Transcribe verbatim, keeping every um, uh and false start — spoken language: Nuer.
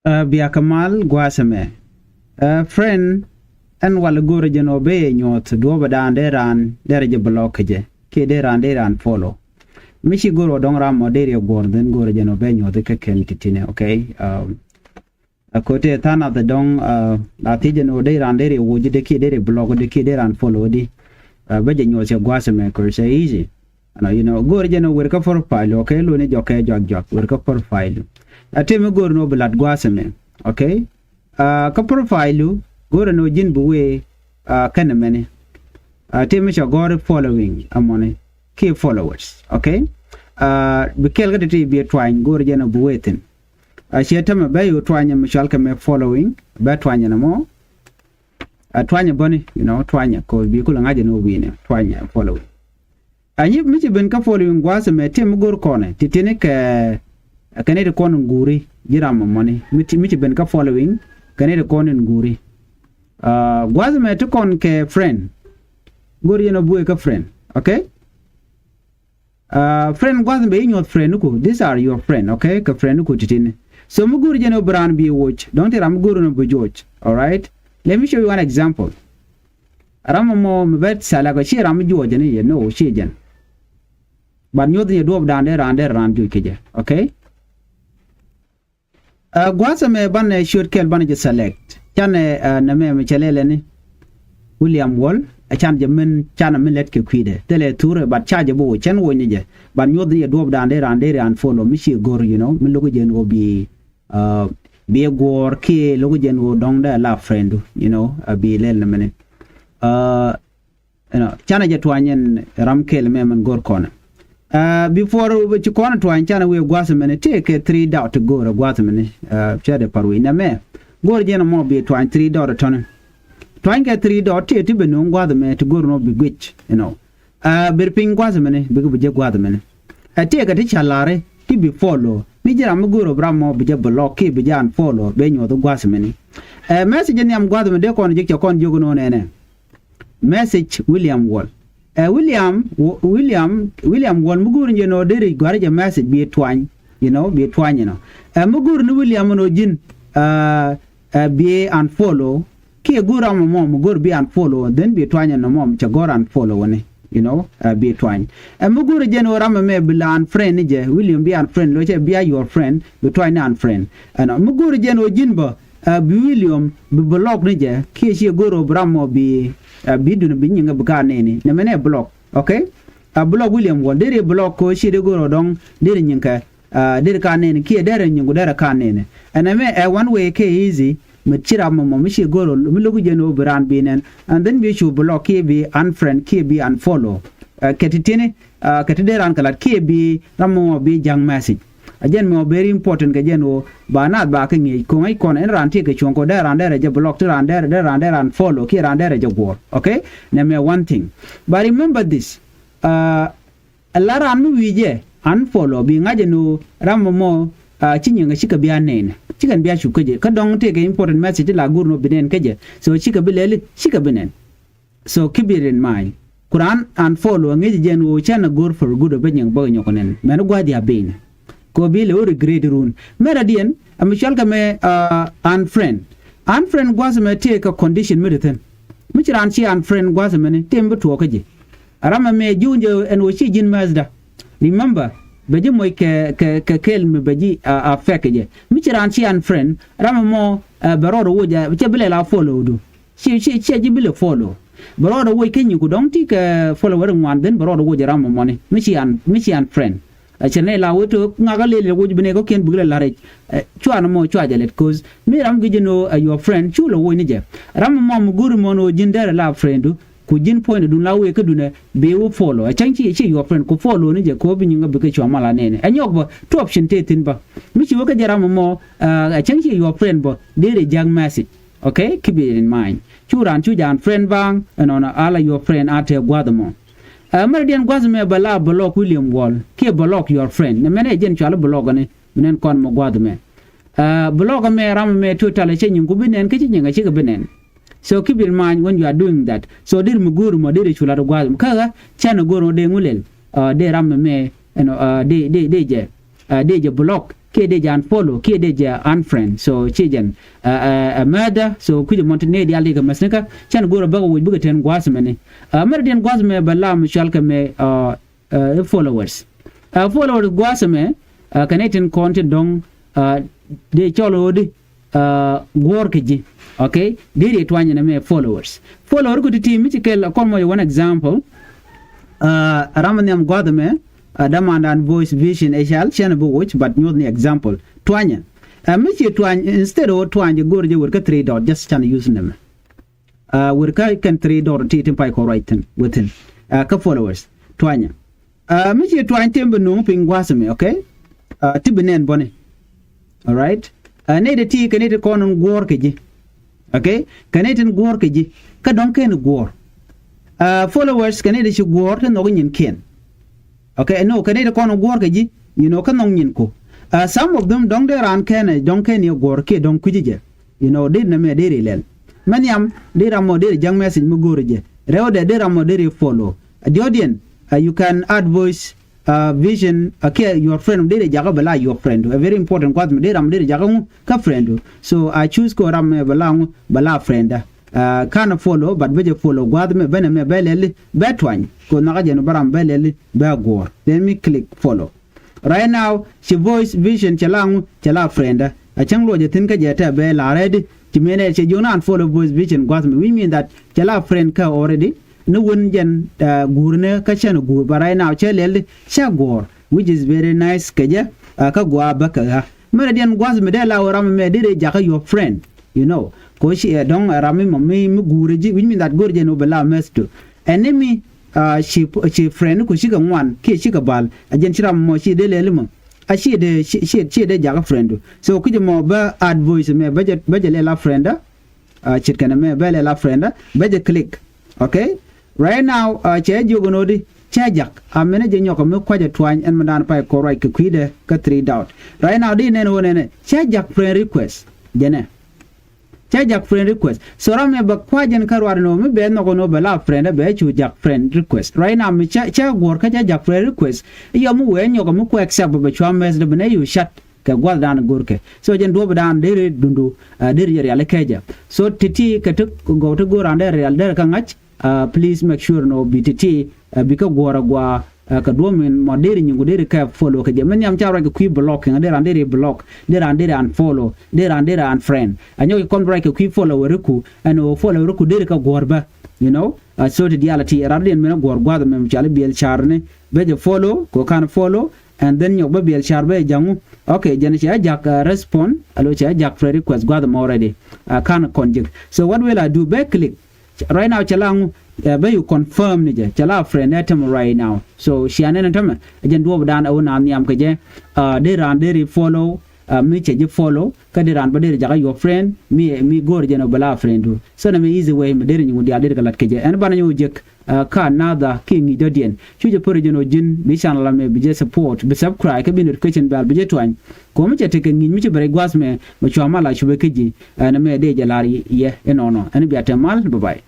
Ɛ, bia kɛ mal gua̱a̱th ɛmɛ. Ɛ, friend, ɛn wal go̱o̱rä jɛn ɔ ben nyuɔth duɔ̱ɔ̱p ɛ daan dee raan derɛ jɛ block kɛ jɛ kiɛ dee raan dee raan follow. Mi ci go̱o̱r ɔ dɔ̱ŋ ram ɔ dee riɛ guɔ̱ɔ̱r dhin go̱o̱rä jɛn ɔ ben nyuɔth kɛ kɛn ti̱ti̱nɛ, okay? Um, a ko̱tɛ tha̱a̱ŋ nath dɔ̱ŋ, uh, la thiec jɛn ɔ dee raan dee riɛ woc dee kiɛ dee riɛ block dee kiɛ dee raan follow di. Uh, bä jɛ nyuɔth cɛ gua̱a̱th ɛmɛ kɛ cɛ easy. Ɛnɔ, you know, go̱o̱r jɛn ɔ wer kä profile, okay? Luni jɔk kɛ jɔak jɔak wer kä profile. A tëë mi go̱o̱r ni ɔ bi lat gua̱a̱th ɛmɛ, okay? Uh, kä profile go̱o̱r ni ɔ ji̱n bi wee, uh, kɛn ɛmɛni. Uh, tëë mi cɛ gɔ̱r following ɛmɔni kiɛ followers, okay? Uh, bi kɛl kä ti̱ti̱ bi twany go̱o̱r jɛn ɔ bi wee thi̱n. Uh, ciɛ tämɛ bɛ yo̱o̱ twany ɛmɛ cɔal kɛ mɛ following, bɛ twany ɛn ɛmɔ. Uh, twany ɛ bäni, you know, twany ɛ ko̱o̱r bi kulɛ ŋa̱c ɛn ɔ wi̱i̱nɛ twany ɛ following. A nyi mi ci ben kä following gua̱a̱th ɛmɛ tëë mi go̱r kɔnɛ ti̱ti̱ni kɛ kɛn i̱ ti kɔn in guuri ji̱ ram ɛmɔni mi ci, mi ci ben kä following kɛn i̱ ti kɔn in guuri. Uh, gua̱a̱th ɛmɛ ti kɔn kɛ friend. Go̱r yɛn ɔ buee kä friend, okay? Uh, friend gua̱a̱th ɛmɛ i̱ nyuɔth friend ku, these are your friend, okay? Kɛ friend ku ti̱ti̱ni. So mi go̱r jɛn ɔ bi raan bi woc dɔ̱ŋ ti ram mi go̱r in ɔ bi joc, alright? Let me show you one example. Ram mɔ mi bɛ select ɔ ci ram mi juɔc jɛn i̱ yɛ, no, ci jɛn. But nyuɔth ni jɛ duɔp dan dee raan dee raan juɔc kɛ jɛ, okay? Uh, gua̱a̱th ɛmɛ banɛ ciöt kɛl banɛ jɛ select. Canɛ, uh, nɛmɛ mi cɛ lɛlɛ ni William Wall, ɛ can jɛ min, can min lɛt kɛ kui̱dɛ thilɛ thurɛ, but ca jɛ bi woc cɛn woc ni jɛ. But nyuɔth ni jɛ duɔp dan dee raan dee raan follow mi ci go̱r, you know, mi lo̱k jɛn wä bi, uh, bi guɔ̱ɔ̱r kiɛ lo̱k jɛn wä dɔ̱ŋ dee la friend du, you know, a bi lɛl nɛmɛ ni. Uh, you know, canɛ jɛ twany ɛn ram kɛl mɛ mɛn go̱r kɔnɛ. Uh, before ci kɔnɛ twany canɛ wee gua̱a̱th mɛni tëë kɛ three dot go̱r gua̱a̱th mɛni, uh, cɛ dee par wi̱i̱ nɛ mɛ go̱r jɛn mɔ bi twany three dot tɔni. Twany kɛ three dot tëë ti bɛ nuŋ gua̱a̱th mɛ ti go̱r nɔ bi guic, you know. Uh, ber piny gua̱a̱th mɛni bikɛ bi jɛ gua̱a̱th mɛni. Ɛ tëë kɛ ti ca la̱ri ti bi follow mi ji̱ ram mi go̱r ɔ bi ram mɔ bi jɛ block kiɛ bi jɛ unfollow bɛ nyuɔth gua̱a̱th mɛni. Ɛ message nhiam gua̱a̱th mɛ dee kɔn ji̱ cɛ kɔn jiök nɔ nɛnɛ. Message William Wall. Ɛ William, William, William Wall mi go̱o̱r ni jɛ nɔ deri gua̱ri jɛ message bi twany, you know, bi twany, you know. Ɛ mi go̱o̱r ni William nɔ ji̱n, ɛ, ɛ bi unfollow kiɛ go̱o̱r ram mɔ mi go̱o̱r bi unfollow, then bi twany nɔ mɔ cɛ go̱o̱r unfollow ni, you know, ɛ bi twany. Ɛ mi go̱o̱r jɛ nɔ ram mɛ bi la unfriend ni jɛ, William bi unfriend, lo cɛ bi a your friend, bi twany ni unfriend. Ɛnɔ mi go̱o̱r jɛ nɔ ji̱n bä, ɛ bi William bi block ni jɛ kiɛ ciɛ go̱r ɔ bi ram mɔ bi, ɛ bi duni bi nyiŋ bi ka nɛni nɛ mɛn ɛ block, okay? Ɛ block William Wall deri block ko ciɛ dee go̱r ɔ dɔŋ deri nyiŋ kɛ, ɛ deri ka nɛni kiɛ deri nyiŋ ku deri ka nɛni. Ɛn ɛ mɛ ɛ one way kɛ easy mi ci ram mɔ mɔ mi ciɛ go̱r ɔ mi lo̱k jɛn ɔ bi ran bi nɛn, and then bi cu block kiɛ bi unfriend kiɛ bi unfollow. Ɛ kɛ ti tieni, ɛ kɛ ti dee ran kɛ lat kiɛ bi ram mɔ mɔ bi ja̱ŋ message. A jɛn mɛ ɔ very important kɛ jɛn ɣöö ba naath ba kɛ ŋi̱eec ko̱ŋ ɛ kɔn ɛn raan ti kɛ cuɔ̱ŋ kɔ dee raan dee rɛ jɛ block ti raan dee rɛ dee raan dee raan follow kiɛ raan dee rɛ jɛ guɔ̱ɔ̱r, okay? Nɛ mɛ one thing. But remember this, ɛ la raan mi wi̱i̱ jɛ unfollow bi ŋa̱c ɛn ɣöö ram mɔ mɔ, ɛ ci nyiŋ kɛ cikɛ bia nɛn cikɛ bia cuk kä jɛ kä dɔ̱ŋ tëëkɛ important message ti la go̱r nɔ bi nɛn kä jɛ, so cikɛ bi lɛli cikɛ bi nɛn. So keep it in mind. Ku raan unfollow a ŋi̱ci jɛn ɣöö cɛn a go̱r for good a bä nyiŋ bä nyɔk nɛn mɛn gua̱a̱th ya ben. Kɛ ɣöö bi lɛ wä regret run mɛn a diɛn a mi cual kɛ mɛ, ɛ unfriend. Unfriend gua̱a̱th mɛ tëë kɛ condition mi di thi̱n. Mi ci raan ci unfriend gua̱a̱th mɛni tëë mi bi tuɔɔk kä ji̱. A ram ɛmɛ ji̱ wun jɛ ɛn ɣöö ci ji̱n mɛth da. Remember bɛ ji̱ moc kɛ, kɛ, kɛ kɛl mi bɛ ji̱, ɛ affect kɛ jɛ. Mi ci raan ci unfriend ram ɛmɔ, ɛ bɛ rɔɔd ɛ woc, ɛ cɛ bi lɛ la follow du. Ci, ci, ci ji̱ bi lɛ follow. Bɛ rɔɔdɛ woc kä nyiku dɔ̱ŋ ti kɛ follower ŋuan dhin bɛ rɔɔdɛ woc ram mɔni mi ci an, mi ci an friend. Ɛ cɛ nɛ la wee to ŋakä lel lɛ woc bi nɛ kɔ̱kiɛn bikɛ lɛ la̱r ic. Ɛ cuanɛ mɔ cua jɛ lɛt, 'cause mi ram gi̱c jɛ ni ɣöö ɛ your friend cu lɛ woc ni jɛ. Ram mɔ mi go̱ri mɔn ɣöö ji̱n derɛ la friend du ku ji̱n puɔ̱nydɛ dun la wee kä dunɛ bi wä follow. Ɛ cäŋ ci, ci your friend ku follow ni jɛ kɛ ɣöö bi nyiŋä bikɛ cua mal anɛni. Ɛ nyɔk bä two option tëë thi̱n bä. Mi ci wä kä jɛ ram mɔ, ɛ cäŋ ci your friend bä derɛ ja̱k message. Okay, keep it in mind. Cu raan cu jɛ unfriend baŋ ɛnɔnɔ ala your friend a te gua̱th ɛmɔ. Ɛ mɛrɛ diɛn gua̱th ɛmɛ bɛ la block William Wall kiɛ block your friend. Nɛ mɛn ɛ jɛn cuali block ɛni mi nɛn kɔn mɔ gua̱th ɛmɛ. Ɛ block ɛmɛ ram ɛmɛ totally cɛ nyiŋ ku bi nɛn kä ci nyiŋ ɛ cikɛ bi nɛn. So keep in mind when you are doing that. So deri mi go̱o̱ri mɔ deri cu lat gua̱th ɛmɔ kä ɣä cɛn ɛ go̱o̱ri mɔ dee ŋu lɛl. Ɛ dee ram ɛmɛ ɛnɔ, ɛ dee, dee, dee jɛ, ɛ dee jɛ block. kiɛ dee jɛ unfollow kiɛ dee jɛ unfriend. So ci jɛn ɛ mɛɛdä. So kui̱c ɛmɔ ti nɛy diaal ti kɛ mäthnikä cɛn go̱o̱rä bäkɛ woc bikɛ ten gua̱a̱th mɛni. Mɛrɛ diɛn gua̱a̱th mɛ bɛ la mi cual kɛ mɛ ɛ followers. Ɛ followers gua̱a̱th mɛ kɛ nɛy tin kɔn ti dɔ̱ŋ dee cɔl ɣöödi guɔ̱ɔ̱r kɛ ji̱. Okay, deri tuany ɛn ɛmɛ followers. Followers ku ti ti mi ci kɛl a kɔn mɔ yɛ one example. Ram nhiam gua̱th ɛmɛ dämandan Voice Vision ɛ cal cɛn bi woc, but nyuɔth ni example. Tuanyɛ mi ci tuany, instead of tuany jɛ go̱r jɛ wër kä three dot, just can use nɛmɛ. Wër kä kɛn three dot ti tin pay kɔ ruac thin within kä followers. Tuanyɛ mi ci tuany tin bi nuŋ piny gua̱th ɛmɛ. Okay, ti bi nɛn bɔni. Alright. Nɛy ti ti kɛ nɛy ti kɔn in guɔ̱ɔ̱r kɛ ji̱. Okay, kɛ nɛy tin guɔ̱ɔ̱r kɛ ji̱ kä dɔ̱ŋ kɛn guɔ̱ɔ̱r. Followers kɛ nɛy ti ci guɔ̱ɔ̱r ti nhɔk nyin kiɛn. Okay, no, kɛ nɛy ti kɔn in guɔ̱ɔ̱r kɛ ji̱, you know, kä nhɔk nyin ku. Some of them dɔ̱ŋ dee raan kɛn ɛ dɔ̱ŋ kɛn yɛ guɔ̱ɔ̱r kiɛ dɔ̱ŋ kui̱ci jɛ. You know, dee nɛmɛ deri lɛl. Mɛ nhiam dee ram mɔ deri ja̱ŋ message mi go̱o̱ri jɛ. Rɛwdɛ dee ram mɔ deri follow. Diɔ̱ɔ̱diɛn, you can add Voice Vision kiɛ your friend, deri jakä bɛ la your friend. A very important gua̱th mi dee ram deri jakä ŋu kä friend. So I choose kɛ ram mɛ bɛ la ŋu bɛ la friend. Kan follow, but bɛ jɛ follow gua̱th mɛ bɛ nɛmɛ bɛ lɛli bɛ tuany. Kɛ nhɔkä jɛn bɛ ram bɛ lɛli bɛ guɔ̱ɔ̱r. Let me click follow. Right now ci Voice Vision cɛ la ŋu, cɛ la friend. A cäŋ luɔcɛ thi̱n kä jɛ tɛ bɛ la already. Ci mënɛ cɛ jiök naan follow Voice Vision gua̱th mi, which mean that cɛ la friend kä already. Ni wun jɛn guurnɛ kä cɛn guur, but right now cɛ lɛl cɛ guɔ̱ɔ̱r, which is very nice kɛ jɛ. Kä gua̱a̱ bä kɛ ɣä mɛrɛ diɛn gua̱th mi dee la wä ram mɛ dee dee jakä your friend. You know, ko ci ɛ dɔ̱ŋ ram mi mɔ mi guurɛ ji̱, which mean that go̱r jɛn wä bɛ la mess to. Ɛn ni mi ci friend ku cikɛ ŋuan kiɛ cikɛ bal, a jɛn ci ram mɔ ci dee lɛli mɔ. A ci dee ci dee jakä friend du. So kui̱c mɔ bä add Voice mɛ bä jɛ lɛla friend. Ce̱tkɛn mɛ bä lɛla friend bä jɛ click. Okay. Right now cɛ jiök ɛn ɣöödi cɛ jak a mɛnɛ jɛ nyɔk mi kuacɛ tuany ɛn mi daan pay kɔr ruac kɛ kui̱dɛ kä three dot. Right now di nɛn ɣöö nɛnɛ cɛ jak friend request. Jɛnɛ cɛ jak friend request. So ram mi bɛ kua̱c jɛn kä ruac ni ɣöö mi bɛ nhɔk ni ɣöö bɛ la friend bɛ cu jak friend request. Right now mi cɛ guɔ̱r kä cɛ jak friend request. Yɔ mi wee nyɔk mi kuɛ accept bɛ cua mess dɛ bi nɛ yu chat kɛ gua̱thdan go̱rkɛ. So jɛn duɔ̱ɔ̱pdan deri dundu deri jɛ rial kɛ jɛ. So ti̱ti̱ kɛ ti gɔw ti go̱ran deri rial deri kä ŋa̱c. Please make sure ni ɣöö bi ti̱ti̱ bi kä guɔ̱r a gua. Kɛ duɔ̱ɔ̱p min mɔ deri nyiŋku deri kɛ follow kɛ jɛ mi nhiam ca ruac kɛ kui̱ block kiŋ deri an deri block deri an deri an follow deri an deri an friend. A nyɔk kɔn bi ruac kɛ kui̱ follow weriku ɛn ɣöö follow weriku deri kɛ guɔ̱r bä. You know, so ti diaal a ti ɛ rat diɛn min a guɔ̱r gua̱th mɛm cali biɛl car ni bɛ jɛ follow kɛ kan follow. And then nyɔk bä biɛl car bä jɛ jaŋu. Okay, jɛn cɛ jak respond alo cɛ jak friend request gua̱th mɔ already. Kan kɔn jek. So what will I do? Bɛ click. Right now cɛ la ŋu bä yu confirm ni jɛ cɛ la friend ɛ tämɛ right now. So cia nɛn tämɛ jɛn duɔ̱ɔ̱pdan ɛ wä na nhiam kɛ jɛ. Dee raan deri follow mi cɛ ji̱ follow kä dee raan bä deri jakä your friend mi mi go̱o̱r jɛn ɛ bɛ la friend du. So nɛ mi easy way mi deri nyiŋu diaal deri kɛ lat kɛ jɛ ɛn banɛ nyɛ wä jek. Kä another kiɛ ŋi̱i̱c dɔ̱diɛn cu jɛ pär jɛn ɔ ji̱n bi channel amɛ bi jɛ support bi subscribe kä bi notification bell bi jɛ tuany. Ko̱mi cɛ tekɛ ŋi̱i̱c mi ci bɛ rɛy gua̱th mɛ mɛ cua mal a cupɛ kä ji̱. Ɛn mɛ dee jɛ lar yɛ inɔnɔ ɛn bia te mal. Bye bye.